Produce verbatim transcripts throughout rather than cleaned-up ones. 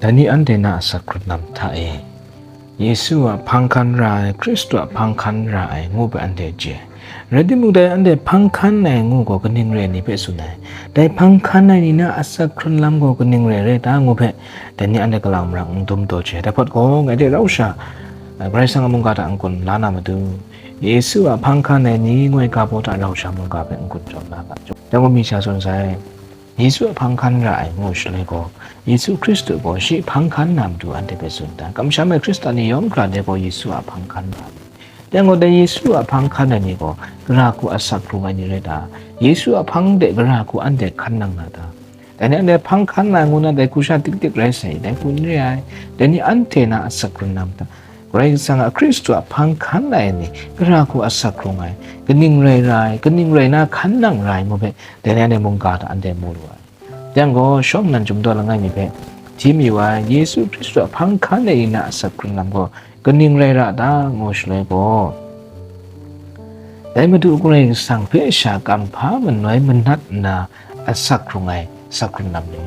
Dai ni anhte na asak hkrun lam hta e, Yesu a hpang hkan ra ai, Hkristu a hpang hkan ra ai ngu hpe anhte chye ai. Rai timung, dai anhte hpang hkan ai ngu gaw kaning rai ni hpe tsun ai? Dai hpang hkan ai ni na asak hkrun lam gaw kaning rai rai ta ngu hpe, dai ni anhte kalang marang n dum taw chye ai. Dai hpawt gaw, ngai hte rau sha, Karai Kasang a mungga hta n-gun la na matu, Yesu a hpang hkan ai ni ngoi ga baw hta rau sha mungga hpe n-gun jaw la ga. Dai gaw mi sha tsun sai. Yesu a hpang hkan ra ai ngu shaloi gaw, Yesu Hkristu gaw shi hpang hkan na matu anhte hpe tsun dan. Kamsham ai Hkristan ni yawng hkra de gaw Yesu a hpang hkan ra ai. Dai gaw, dai Yesu a hpang hkan ai ni gaw, gara hku asak hkrung ai ni rai ta? Yesu a hpang de gara hku anhte hkan nang na ta? Dai ni anhte hpang hkan na ngu na, dai hku sha dik dik rai sai, dai hku n re ai. Dai ni anhte na asak hkrun lam hta? Karai Kasang a Hkristu a hpang hkan ai ni, gara hku asak hkrung ai, kaning rai ra ai, kaning rai na hkan nang ra ai ngu hpe, dai ni anhte mungga hta anhte mu lu ai. Yang gaw, shawng nnan chyum daw langai mi hpe hti mayu ai, Yesu Hkristu a hpang hkan ai ni na asak hkrun lam gaw kaning rai ra ta ngu shaloi gaw, dai Madu Karai Kasang hpe sha kamhpa manoi manat nna asak hkrung ai asak hkrun lam ni.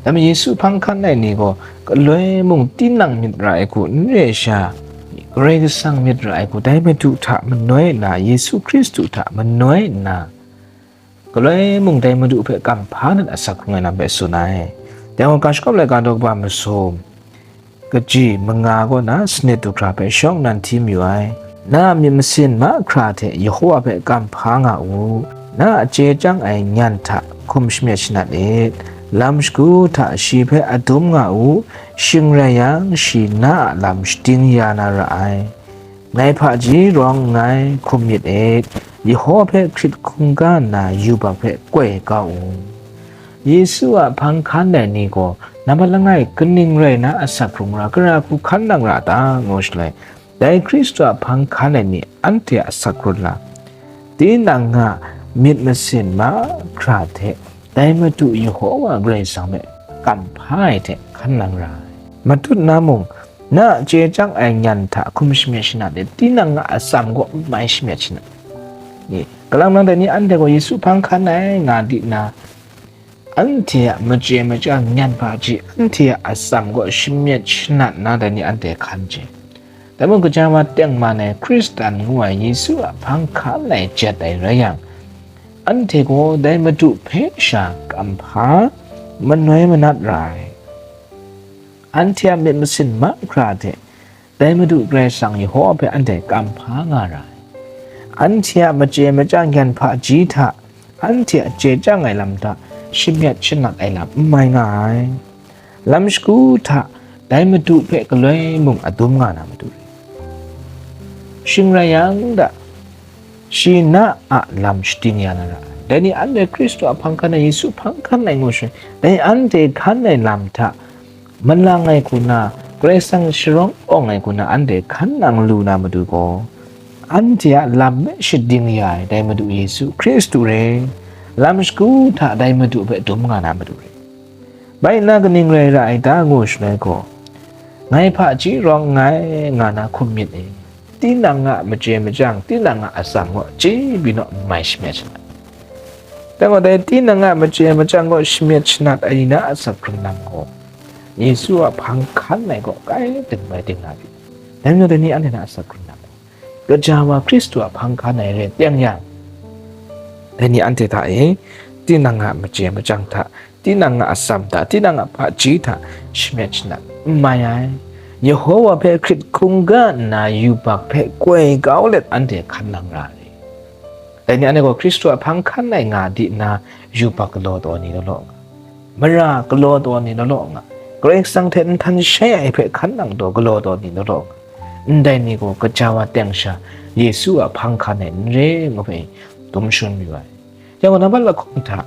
Dai majaw Yesu hpang hkan ai ni gaw galoi mung tinang myit ra ai hku n re ai sha, Karai Kasang myit ra ai hku dai Madu hta manoi nna, Yesu Hkristu hta manoi nna, galoi mung dai Madu hpe kamhpa nat asak hkrung ai lam hpe tsun ai. Dai gaw, Ga Shagawp laika daw kaba masum, kaji manga kaw na sanit du hkra hpe shawng nnan hti mayu ai. Na a myit masin mahkra hte Yehova hpe kamhpa nga u. Na a chye chyang ai nyan hta hkum shamyet shanat let, lam shagu hta shi hpe adum nga u, shing rai yang, shi na a lam shading ya na ra ai. Ngai hpaji rawng nngai, hkum myit et, Yehova hpe hkrit hkungga nna yubak hpe koi kau u. Yesu a hpang hkan ai ni gaw nambat langai kaning rai na asak hkrung ra, gara hku hkan nang ra ta ngu shaloi, dai Hkristu a hpang hkan ai ni anhte a asak hkrun lam, tinang a myit masin mahkra hte dai Madu Yehova Karai Kasang hpe kamhpa ai hte hkan nang ra ai. Matut na mung, na a chye chyang ai nyan hta hkum shamyet shanat let, tinang a atsam gaw n mai shamyet shanat. Ni, kalang nang dai ni anhte gaw Yesu hpang hkan ai nga di nna, anhte a machye machyang nyan hpaji, anhte a atsam gaw shamyet shanat na dai ni anhte hkan chye. Dai mung, gaja wa tengman ai Hkristan ngu ai Yesu a hpang hkan ai jet ai rai yang, anhte gaw dai Madu hpe sha kamhpa manoi manat ra ai. Anhte a myit masin mahkra hte dai Madu Karai Kasang Yehova hpe anhte kamhpa nga ra ai. Anhte a machye machyang nyan hpaji hta, anhte a chye chyang ai lam hta shamyet shanat ai lam n mai nga ai. Lam shagu hta dai Madu hpe galoi mung adum nga na matu re. Shing rai yang da, shi na a lam shading ya na ra ai. Dai ni anhte Hkristu a hpang hkan ai, Yesu hpang hkan ai ngu shaloi, dai anhte hkan ai lam hta malang ai hku na, Karai Kasang sharawng awng ai hku na anhte hkan nang lu na matu gaw, anhte a lam hpe shading ya ai dai Madu Yesu Hkristu re, lam shagu hta dai Madu hpe dum nga na matu re. Bai nna, kaning rai ra ai ta ngu shaloi gaw, ngai hpaji rawng nngai nga na hkum myit e. Tinang a machye machyang, tinang a atsam gaw chye pyi naw n mai shamyet shanat. Dai gaw, dai tinang a machye machyang gaw shamyet shanat ai ni na asak hkrun lam gaw, Yesu a hpang hkan ai gaw kai ting bai ting na pyi. Dai majaw dai ni anhte na asak hkrun lam gaw, gaja wa Hkristu a hpang hkan ai rai teng yang, dai ni anhte hta e, tinang a machye machyang hta, tinang a atsam hta, tinang a hpaji hta shamyet shanat n mai ai. Yehova hpe hkrit hkungga nna yubak hpe koi kau let anhte hkan nang ra ai. Dai ni anhte gaw Hkristu a hpang hkan ai nga di nna, yubak galaw taw ni law law nga, mara galaw taw ni law law nga, Karai Kasang hte nhtan shai ai hpe hkan nang taw galaw taw ni law law nga, ndai ni gaw gaja wa teng sha Yesu a hpang hkan ai n re ngu hpe dum shangun mayu ai. Yang gaw, nambat lahkawng hta,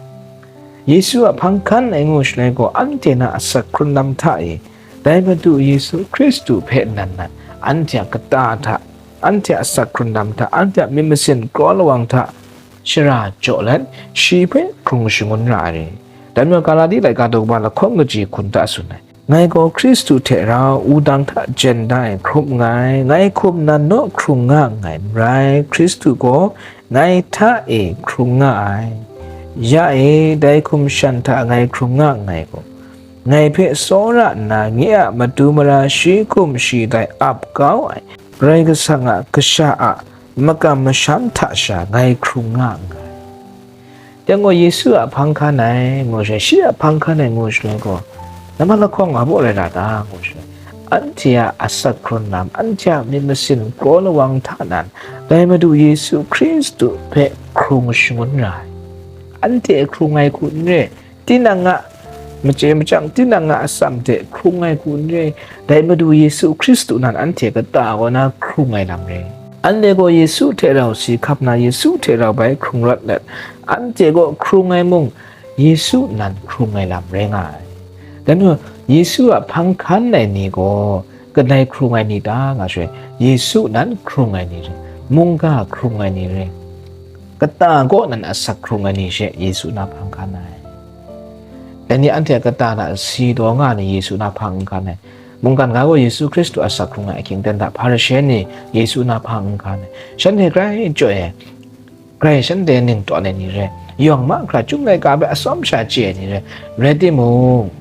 Yesu a hpang hkan ai ngu shaloi gaw, anhte na asak hkrun lam hta e, dai Madu Yesu Hkristu hpe nan nan, anhte a kata hta, anhte a asak hkrun lam hta, anhte a myit masin kraw lawang hta shara jaw let, shi hpe hkrung shangun ra ai. Dai majaw, Galati laika daw kaba lahkawng kaji hkun hta tsun ai. Ngai gaw Hkristu hte rau wudang hta jen da ai hkrum nngai, ngai hkum nan naw hkrung nga nngai n rai, Hkristu gaw ngai hta e hkrung nga ai. Ya e, dai hkum shan hta ngai hkrung nga nngai gaw, ngai hpe tsawra nna, nye a matu mara shi hkum shi tai ap kau ai Karai Kasang a Kasha a makam masham hta sha ngai hkrung nga nngai. Dai gaw Yesu a hpang hkan ai ngu shaloi, shi a hpang hkan ai ngu shaloi gaw, nambat lahkawng a baw rai ra ta ngu shaloi, anhte a asak hkrun lam, anhte a myit masin kraw lawang hta nan, dai Madu Yesu Hkristu hpe hkrung shangun ra ai. Anhte hkrung ai hku n re, tinang a machye machyang, tinang a atsam hte hkrung ai hku n re, dai Madu Yesu Hkristu nan anhte kata kaw na hkrung ai lam re. Anhte gaw Yesu hte rau si hkap na, Yesu hte rau bai hkrung rawt let, anhte gaw hkrung ai mung, Yesu nan hkrung ai lam rai nga ai. Dai majaw, Yesu a hpang hkan ai ni gaw, kadai hkrung ai ni ta nga shaloi, Yesu nan hkrung ai ni rai, mungga hkrung ai ni rai, kata kaw nan asak hkrung ai ni she Yesu na hpang hkan ai. Dai ni anhte a kata hta si taw nga ai ni Yesu na hpang n hkan ai. Mungkan ga gaw Yesu Hkristu asak hkrung ai ahkying ten hta Hparishe ni Yesu na hpang n hkan ai. Shanhte grai chyoi ai, grai shanhte ning tawn ai ni rai, yawng mahkra Chyum laika hpe atsawm sha chye ai ni rai, rai timung,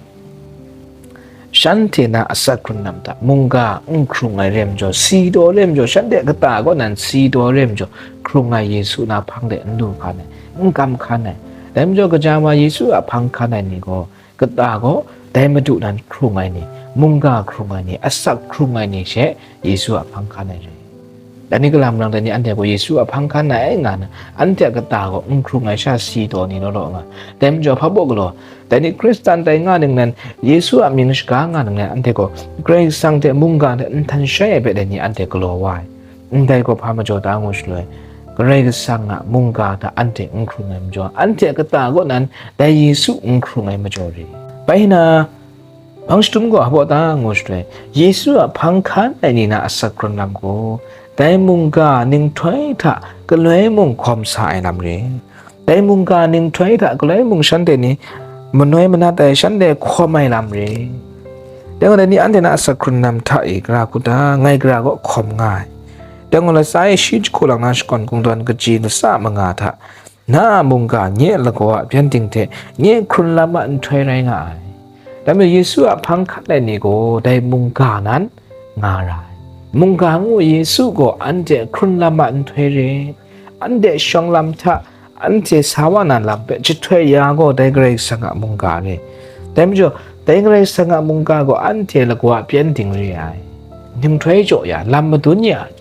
shanhte na asak hkrun lam hta mungga n hkrung ai re majaw, si taw re majaw, shanhte kata kaw nan si taw re majaw, hkrung ai Yesu na hpang de n du hkan ai, n kam hkan ai. Dai majaw, gaja wa Yesu a hpang hkan ai ni gaw, kata gaw dai Madu nan hkrung ai ni, mungga hkrung ai ni, asak hkrung ai ni she Yesu a hpang hkan ai re. Dai ni galam rang dai ni anhte gaw Yesu a hpang hkan ai nga na, anhte a kata gaw n hkrung ai sha si taw ni law law nga. Dai majaw hpa baw galaw, dai ni Hkristan tai nga ning nan, Yesu a mying shaga nga ning nan, anhte gaw Karai Kasang hte mungga hte nhtan shai ai hpe dai ni anhte galaw wa ai. Ndai gaw hpa majaw ta ngu shaloi, Karai Kasang a mungga hta anhte n hkrung ai majaw, anhte a kata kaw nan dai Yesu n hkrung ai majaw re. Bai na, hpang shadum gaw hpa ta ngu shaloi, Yesu a hpang hkan ai ni na asak hkrun lam gaw, dai mungga ninghtoi hta galoi mung hkawm sa ai lam re. Dai mungga ninghtoi hta galoi mung shanhte ni manoi manat ai, shanhte hkawm ai lam re. Dai gaw, dai ni anhte na asak hkrun lam hta e gara hku ta, ngai gara gaw hkawm nga ai. Dai gaw, latsa e shi jahku lang na shakawn kungdawn kaji latsa manga hta, na a mungga nye lagaw a byen ting hte nye hkrun lam a nhtoi rai nga ai. Dai majaw Yesu a hpang hkan ai ni gaw dai mungga nan nga ra ai. Mungga ngu Yesu gaw anhte hkrun lam a nhtoi re, anhte shawng lam hta, anhte sa wa na lam hpe jahtoi ya gaw dai Karai Kasang a mungga re. Dai majaw, dai Karai Kasang a mungga gaw anhte lagaw a byen ting re ai, ninghtoi jaw ya, lam madun ya ai.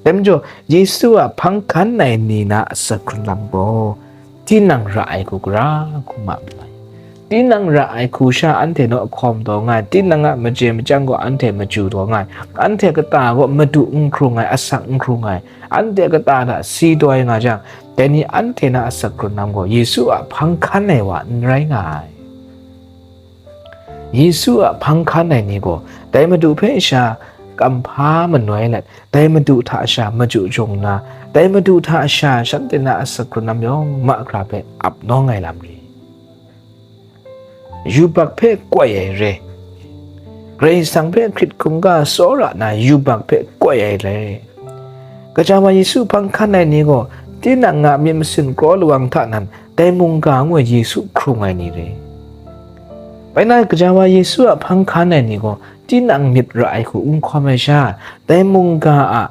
Dai majaw, Yesu a hpang hkan ai ni na asak hkrun lam gaw, tinang ra ai hku gara hku ma ma ai. Tinang ra ai hku sha anhte naw hkawm taw nga ai, tinang a machye machyang gaw anhte machyu taw nga ai, anhte kata gaw Madu n hkrung ai, asak n hkrung ai, anhte kata hta si taw ai nga jang, dai ni anhte na asak hkrun lam gaw Yesu a hpang hkan ai wa n rai nga ai. Yesu a hpang hkan ai ni gaw, dai Madu hpe sha kamhpa manoi let, dai Madu hta sha machyu jung nna, dai Madu hta sha shanhte na asak hkrun lam yawng mahkra hpe ap nawng ai lam re. Yubak hpe koi ai re. Karai Kasang hpe hkrit hkungga tsawra na yubak hpe koi ai re. Gaja wa Yesu hpang hkan ai ni gaw, tinang a myit masin kraw lawang hta nan, dai mungga ngu ai Yesu hkrung ai ni re. Bai na, gaja wa Yesu a hpang hkan ai ni gaw, tinang myit ra ai hku n hkawm ai sha, dai mungga a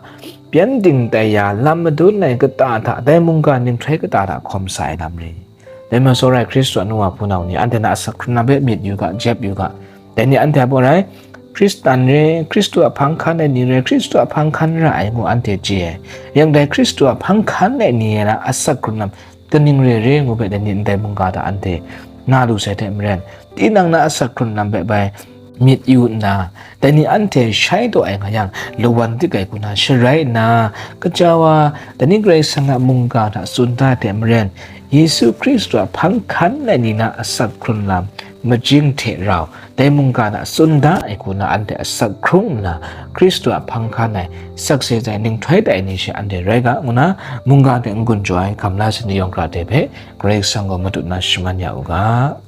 byen ting tai ya, lam madun ai kata hta, dai mungga ninghtoi kata hta hkawm sa ai lam re. Dai majaw, tsawra ai Hkristu a nu wa hpunau ni, anhte na asak hkrun lam hpe myit yu ga, jep yu ga. Dai ni anhte a baw rai, Hkristan re, Hkristu a hpang hkan ai ni re, Hkristu a hpang hkan ra ai ngu anhte chye ai. Yang dai Hkristu a hpang hkan ai ni na asak hkrun lam kaning re re ngu hpe, dai ni ndai mungga hta anhte na lu sai hte maren, tinang na asak hkrun lam hpe bai myit yu nna, dai ni anhte shai taw ai nga yang, lawan dik ai hku na sharai nna, gaja wa, dai ni Karai Kasang a mungga hta tsun da ai hte maren, Yesu Hkristu a hpang hkan ai ni na asak hkrun lam, majing hte rau, dai mungga hta tsun da ai hku na anhte asak hkrung nna, Hkristu a hpang hkan ai, sakse tai, ninghtoi tai ni she anhte rai ga, ngu na, mungga hte n-gun jaw ai, gamla sani yawng hkra de hpe, Karai Kasang gaw matut na shaman ya u ga.